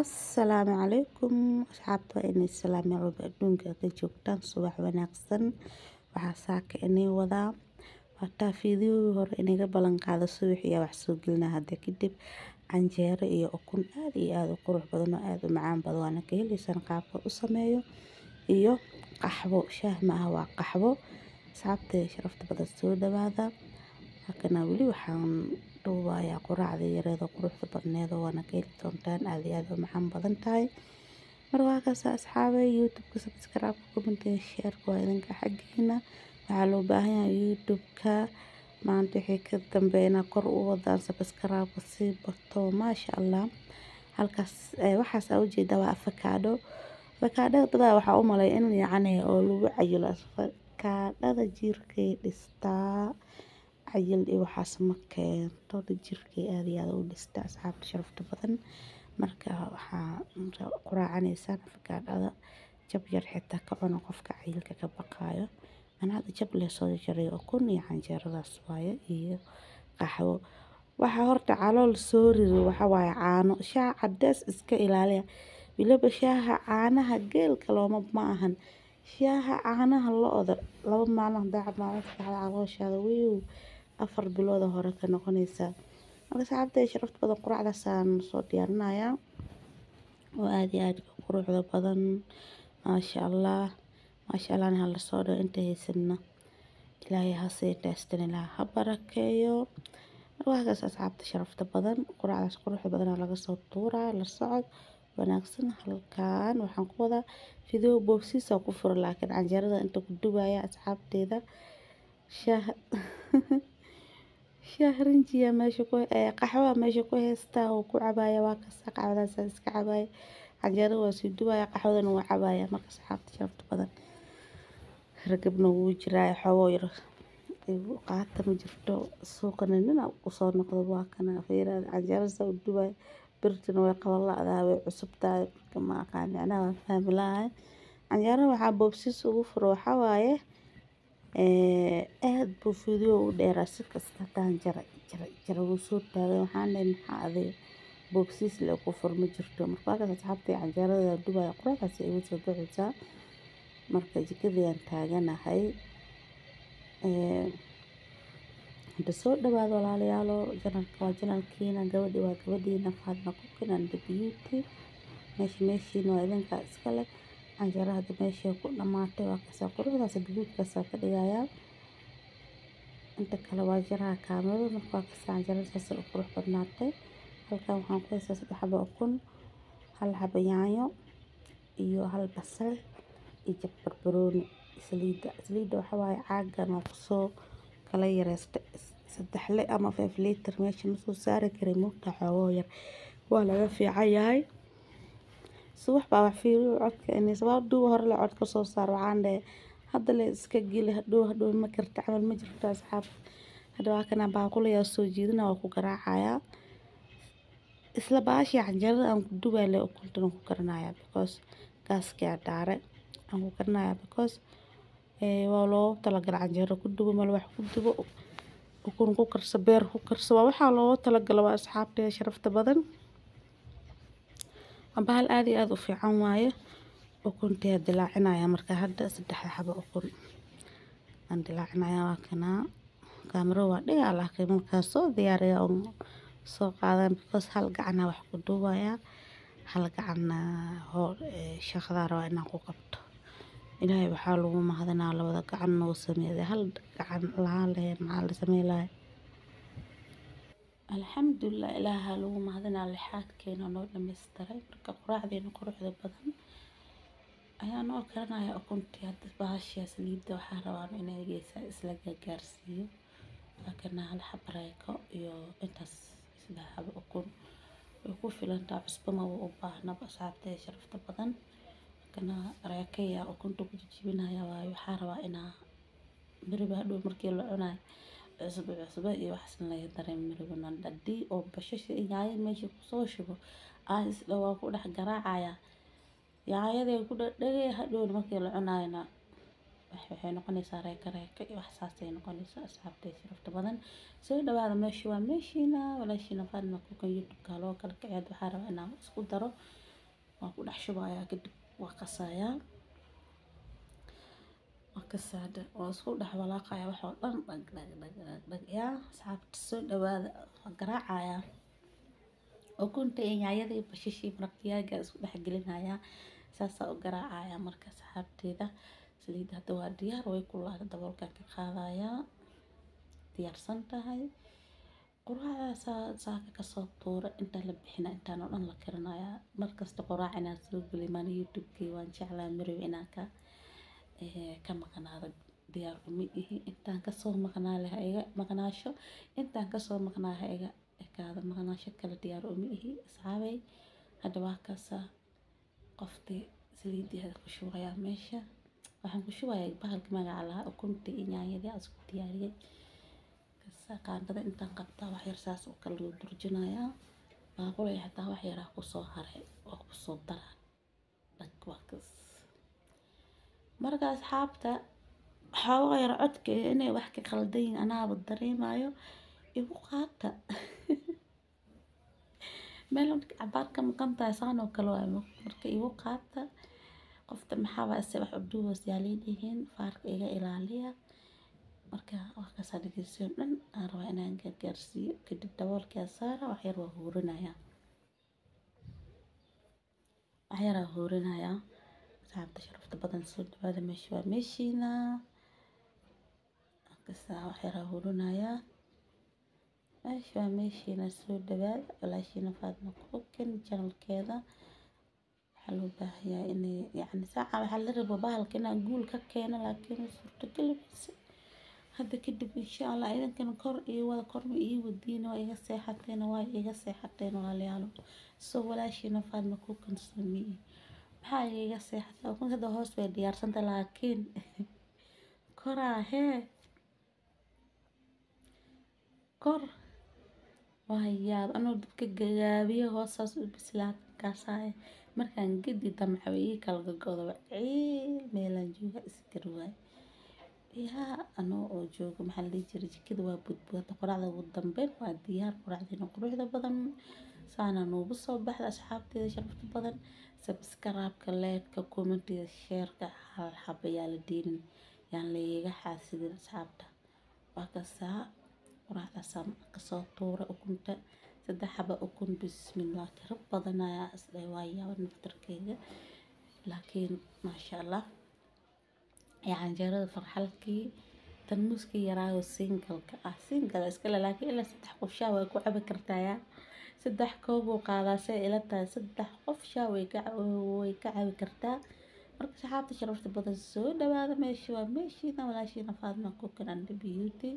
Asalaamu calaykum asxaabta, waa inay salaam meel walba adduunka ka joogtaan. Subax wanaagsan. Waxaa saaka inay wadaa wataa fiidiyowgii hore inaga ballan qaado subax iyo wax soo gelina. Hadda kadib canjeero iyo ukun aad iyo aad u qurux badan oo aad u macaan badan waana ka heleysaan qaabka u sameeyo, iyo qaxwo. Shaah ma aha, waa qaxwo. Asxaabta sharafta badan, soo dhawaada. Halkana weli waxaan duubayaa quraacda yareed oo quruxda badneed oo waana ka heli doontaan, aad iyo aad u macaan badan tahay. Mar waa kaas asxaabay, YouTube-ka subscribe, comment, share waa idinka xaggiina. Waxaa loo baahan yahay YouTube-ka maanta wixii ka dambeeyna kor u wadaan, subscribe sii bato, maasha Allah. Halkaas waxaas aa ujeedaa waa avocado. Avocado dadaa waxaa u malay in yacni oo lagu cayilo. Avocadada jirkay dhistaa, cayil iyo waxaas ma keento, jirkay aad iyo aad u dhistaa, asxaabta sharafta badan. Marka waxaa quraacanaysaan avocadada jab yar xitaa ka cuno qofka cayilka ka baqaayo. Ana hadda jab leh soo jaray, ukun iyo canjeeradaas waaye iyo qaxwo. Waxaa horta calool soo rido waxa waaye caano. Shaah cadeys iska ilaaliya, weliba shaaha caanaha geelka looma ma ahan, shaaha caanaha lo'da. 2 maalin hadaa cab, maalin saddexaad calooshaada wiiw 4 bilood hore ka noqonaysaa. Marka asxaabta sharafta badan, quraacdaasaan soo diyaarinayaa oo aad iyo aad u quruxda badan, maasha Allah, maasha Allah. Hala soo dhawo, inta haysanna Ilaahay ha sii dhaystan, Ilaahay ha barakeeyo. Marka asxaabta sharafta badan, quraacdaas quruxda badan laga soo tuuraa. La socod wanaagsan. Halkaan waxaan ku wadaa video boobsiis ku furo, laakiin canjeerada inta ku dubaya asxaabteeda. Shaah rinjiya meesha ku, qaxwa meesha ku haystaa oo ku cabaya. Waa kasta qaxwadaas iska cabaya, canjeerada waa sii dubaya, qaxwadana waa cabaya. Marka asxaabta sharafta badan, ragabna wuu jiraa, xoogo yar igu qaata ma jirto, suuqana nina usoo noqdo. Waa kana fiiraad canjeerada saa u dubaya, birtina way qaban la'dahay, way cusub tahay. Marka ma aqaan, micnaha waan fahmi lahay. Canjeerada waxaa boobsiis ugu furo waxaa waaye aad buu video u dheeraa. Si kasta haddaan jaray jaray jaray, wuu soo taagay. Waxaan dhahay, maxaa adiga boobsiis le ku fur ma jirto. Marka waa kaas asxaabtii, canjeerada dubaya, quruxdaas igu soo baxaysaa. Marka jikadii taaganahay. Hadda soo dhawaado walaalayaalo, channelka waa channelkiina, gabadhi waa gabadhiina, Faadma Cooking and the Beauty. Meesha meeshiina waa idinka iska leh. Canjeerada hadda meeshay ku dhamaatay, waa kaasa quruxdaas gaduudkaas ka dhigayaa. Inta kale waa jaraha kaamirada. Marka waa kaasa canjeerada saas u qurux badnaatay. Halkan waxaan ku haystaa 3 xabo ukun, hal xabo yaanyo iyo hal basal iyo jab barbarooni. Saliidda waxa waaye caagan waa kusoo kala yareystay, 3 le ama 5 litir meesha ma soo saari karin, moogta xoogo yar waa laga fiican yahay. Subax baa wax fiiriyo codka inay sabab duuba hore la codka soo saar. Waxaan dhahay hadda la iska geli, hadhow hadhow ma karta camal ma jirto asxaab. Hadda waa kana baaquliyaa soo jiidina, waa ku garaacayaa isla baashii canjeerada aan ku dubaay le, ukuntana ku karinayaa because gaaskii aa daare aan ku karinayaa, because waa loogu talagalay canjeero ku dubo, malawax ku dubo, ukun ku karso, beer ku karso, waa waxaa loogu talagalay. Waa asxaabta sharafta badan, waa bahal aad iyo aad u fiican waaye. Ukuntii dilaacinaya. Marka hadda 3 xabo ukun aan dilaacinaya, waa kanaa. Kaamiro waa dhigaa, laakiin markaan soo diyaariya oon soo qaadan, because hal gacana wax ku duubaya, hal gacanna hool shaqadaa rabaa inaan ku qabto. Ilaahay waxaa lagu mahadinaa labada gacan noo sameeyay. Hal gacan lahaan lahayn maxaa la sameyn lahay? Alxamdulilah, Ilaaha lagu mahadinaa lixaadkeena noo dhammaystiray. Marka quraacdeena quruxda badan ayaa noo karinaya ukuntii. Hadda bahasha saliidda waxaa rabaa inay geesaa isla gaarsiiyo, laakiin hal xabo reeko iyo intaas 3 xabo ukun way ku filantaa, cusbo ma u baahnaba, asxaabta sharafta badan. Kana reekaya ukunta ku jijibinaya waayo waxaa rabaa inaa beriba hadhow markii la cunayo cusbo cusbo iyo waxaas laga dareemo maribana. Haddii oo bashasha iyo yaanyo meesha kusoo shubo, aan isdhaho waa ku dhex garaacaya, yaanyadii ku dhadhagay, hadhowna markii la cunayona waxay noqonaysaa reeka reeka iyo wax saasay noqonaysaa. Asxaabtay sharafta badan, soo dhawaada. Meesha waa meeshiina, walaashiina Faadma Cooking. YouTube-ka loo kala kiciyo. Waxaa rabaa inaan isku daro. Waan ku dhex shubayaa, kadib waa qasayaa, waa kasaada, waa isku dhex walaaqaya wax oo dhan, dhag dhag dhag dhag dhag. Yaa asxaabta, soo dhawaada. Waa garaacayaa ukunta iyo yaanyada iyo bashashii, maraq digaaga isku dhex gelinayaa, saasaa u garaacaya. Marka asxaabteeda, saliidda hadda waa diyaar, way kululaatay, daboolkaan ka qaadayaa, diyaarsan tahay. Quraacda saaka kasoo tuura intaan la bixina, intaan oo dhan la karinayaa. Markasta quraac inaan soo geliyo maana YouTube-kii waan jeclaa, marabi inaan ka maqnaado, diyaar uma ihi. Intaan kasoo maqnaa leh iga maqnaasho, intaan kasoo maqnaa ha iga ekaado, maqnaasho kale diyaar uma ihi, asxaabey. Hadda waa kaasa qoftii saliidii hadda ku shubayaa meesha. Waxaan ku shubayaa bahalka magaca lahaa, ukunta iyo yaanyadii aan isku diyaariyey. Kasa qaandada intaan qabtaa wax yar saas oo kale loo durjinayaa. Baaqulay xataa wax yaraa kusoo haray oo kusoo daraa, dhag, waa kas. Marka asxaabta, xoogaa yar codka inay wax ka qaldan yihiin anaaba dareemayo, igu qaata. Meel marka cabaar ka maqan tahay saan oo kale waay, marka igu qaata. Qofta maxaa waa se wax u duubays yaa leedihiin, faarka iga ilaaliya. Marka waa kasaa, dhegeysiyo dhan aan rabaa inaan gargaarsiiyo. Kadib daboolkaa saara, wax yar waa huurinayaa, wax yaraa huurinayaa. Asxaabta sharafta badan, soo dhawaada, meesha waa meeshiina. Kasaa wax yaraa huurinayaa, meesha waa meeshiina, soo dhawaada. Walaashiina Faadma Cooking channelkeeda waxaa loo baahanyahay inay yacni saaca waxaa la rabo bahalka inaan guul ka keeno, laakiin suurtagali mayse. Hadda kadib insha Allah idinkana kor iyo wada korma ii wadiina. Waa iga seexateen, waa iga seexateen walaalayaal. Soo walaashiina Faadma Cooking sameeyey, maxaa iga seexatay? Ukunta hadda hoos way diyaarsanta, laakiin koraa hee kor waa yaab anoo dabka gagaabiyo, hoosaas u bislaata kaasaay. Markaan gedi damca way ii kala gogo'da, ciil meelaan jooga iskar waay. Yaa anoo oo joogo, maxaa la dhihi jiray, jikada waa budbuada. Quraacda ugu dambeyn waa diyaar, quraacdiina quruxda badan saana noogu soo baxda. Asxaabteeda sharafta badan, subscribe-ka, like-ka, comment-iga, share-ka hal xaba yaa la diinin, yaan layga xaasidin. Asxaabta, waa kasaa quraacdaasaa kasoo tuura ukunta, 3 xaba ukun, bismillah, tiro badan ayaa isdhahay, waa yaaba naftarkeyga, laakiin maasha Allah. Iyo canjeerada farxalkii, tarmuuskii yaraayo single-ka ah, single iskale, laakiin ilaa 3 qof shaah way ku cabi kartaa. 3 koob uu qaadaa say ila tahay, 3 qof shaah way ka cabi kartaa. Marka asxaabta sharafta badan, soo dhawaada, meesha waa meeshiina, walaashiina Faadma Cooking and Beauty.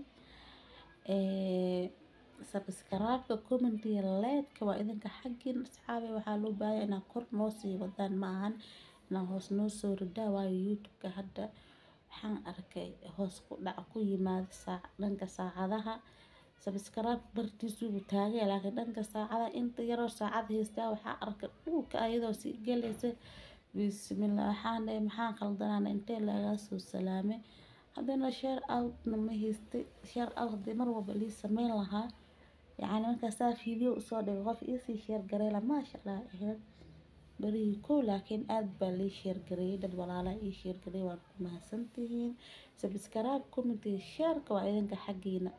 Subscribe-ka, comment-iga, like-ka waa idinka xaggiin, asxaabi. Waxaa loo baahan inaad kor noo sii wadaan, ma ahan inaa hoos noo soo ridaa, waayo YouTube-ka hadda waxaan arkay hoos ku dhac ku yimaada saac dhanka saacadaha. Subscribe bartiisuu taagay, laakiin dhanka saacadaha inta yaroo saacad haystaa waxaa arkay dhulka ayadoo sii galaysa. Bismillah, waxaan dhahay maxaan qaldanaan, intee lagaa soo salaamay? Haddana share outna ma haystay. Share out haddii mar walba lii sameyn lahaa, yacni markaasaa video usoo dhigay qof iisii share gareyla, maasha Allah ahayd berihii kow. Laakiin aad baa lii share gareeyay, dad walaalaha ii share gareeyay, waan ku mahadsantihiin. Subscribe, comment, share-ka waa idinka xaggiina.